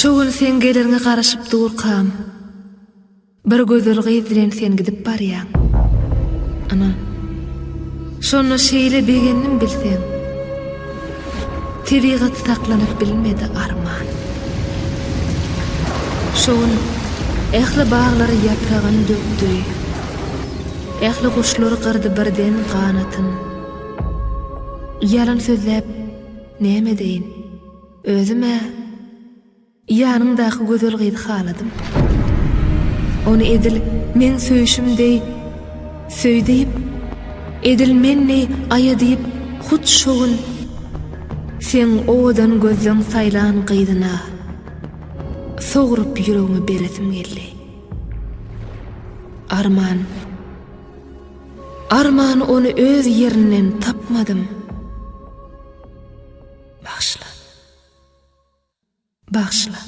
Şo gün seň geleriňe garaşyp durkam, bir gözel gyz bilen sen gidip barýaň. Ana, şonda şeýle begendim bilseň. Tebigat saklanyp bilmedi arman. Şo gün ähli baglar ýapragyn dökdi. Ähli guşlar gyrdy birden ganatyn. Ýalan sözläp näme edeýin? Özüm-ä ýanyňdaky gözel gyzy haladym. Ony edil meň söýşüm deý söý diýip, edil men deý aýa diýip hut şo gün seň owadan gözleň saýlan gyzyna sogrup ýüregimi beresim geldi. Arman. Arman ony öz ýerinden tapmadym. Bagyşla. Bagyşla.